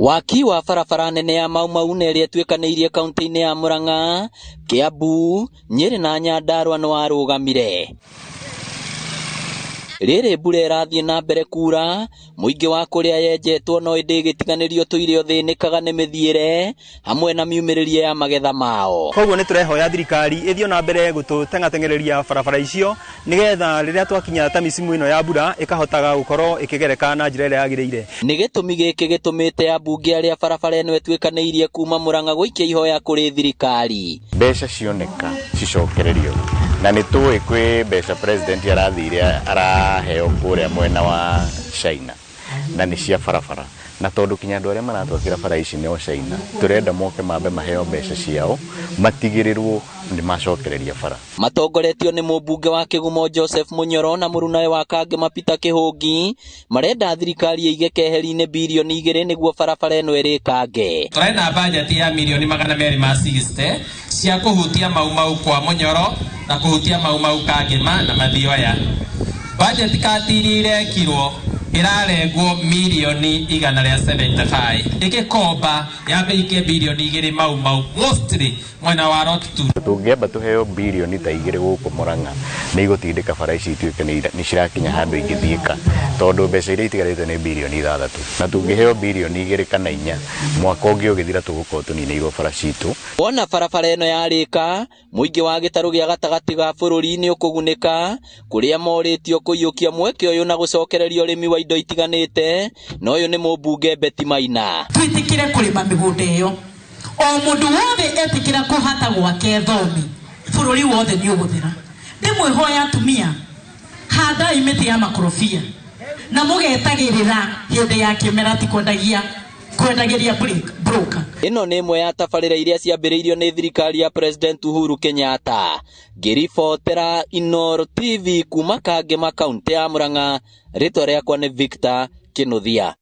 Waki wa barabara nene ya Mau Mau na ĩrĩa ĩtuĩkanĩirie kaunti-inĩ ya Murang'a, Kiambu, Nyeri na Nyandarua nĩ warũgamire. Rĩrĩ mbura ĩrathiĩ na mbere kura, mũingĩ wa kũrĩa yenjetwo no ĩndĩ ĩgĩtiganĩrio tũire ũthĩnĩkaga nĩ mĩthiĩre hamwe na miumĩrĩrie ya magetha mao. Koguo nĩ tũrehoya thirikari ĩthiĩ na mbere gũtũteng'ateng'ereria barabara icio nĩgetha rĩrĩa twakinya ta misimu ĩno ya mbura ĩkahotaga gũkorwo ĩkĩgereka na njĩra ĩrĩa yagĩrĩire. Nĩ gĩtũmi gĩkĩ gĩtũmĩte ambunge arĩa barabara ĩno ĩtuĩkanĩirie kuma Murang'a gũikia ihoya kũrĩ thirikari. Mbeca cioneka cicokererio na nĩ tũĩ kwĩ mbeca president arathire araheo kũrĩa mwena wa China na nĩ cia barabara na tondũ kinya andũ arĩa maratwakĩra bara ici nĩ o China tũrenda moke mambe maheo mbeca ciao matigĩrĩrwo nĩ macokereria bara. Matongoretio nĩ mũmbunge wa Kĩgumo Joseph Mũnyoro na mũrunawe wa Kangema Peter Kĩhũngi, marenda thirikari ĩige keheri-inĩ birioni 2 nĩguo barabara ĩno ĩrĩkange. Tũrenda bajeti ya mirioni 260 cia kũhutia Mau Mau kwa Mũnyoro na kũhutia Mau Mau Kangema na Mathioya. Bajeti kati iria irekirwo ĩrarengwo mirioni 175 ĩgĩkomba yambe ike birioni 2 Mau Mau mostly mwena wa Lot 2. Tũngĩamba tũheo birioni ta 2 gũkũ Murang'a nĩ igũtindĩka bara ici ituĩke nĩ cirakinya handũ ingĩthiĩka tondũ mbeca iria itigarĩte nĩ birioni 6 na tũngĩheo birioni 2 kana 4 mwaka ũngĩ ũgĩthira tũgũkorwo tũninĩirwo bara citũ. Wona barabara ĩno yarĩka, mũingĩ wa gĩtarũ gĩa gatagatĩ ga bũrũri nĩ ũkũgunĩka kũrĩa morĩtio kũiyũkia mweke ũyũ na gũcokereria ũrĩmi wa indo itiganĩte, na ũyũ nĩ mũmbunge Betty Maina. Twĩtĩkĩre kũrĩma mĩgũnda ĩyo, o mũndũ wothe etĩkĩra kũhata gwake thomi, bũrũri wothe nĩ ũgũthera. Ndĩmwĩhoya atumia, handai mĩtĩ ya makorobia na mũgetagĩrĩra hĩndĩ ya kĩmera, ti kwendagia kwendagĩria broker. Ĩno nĩ ĩmwe ya tabarĩra iria ciambĩrĩirio nĩ thirikari ya President Uhuru Kenyatta. Ngĩribotera Inooro TV kuma Kangema, kaunti ya Murang'a, rĩtwa rĩakwa nĩ Victor Kinuthia.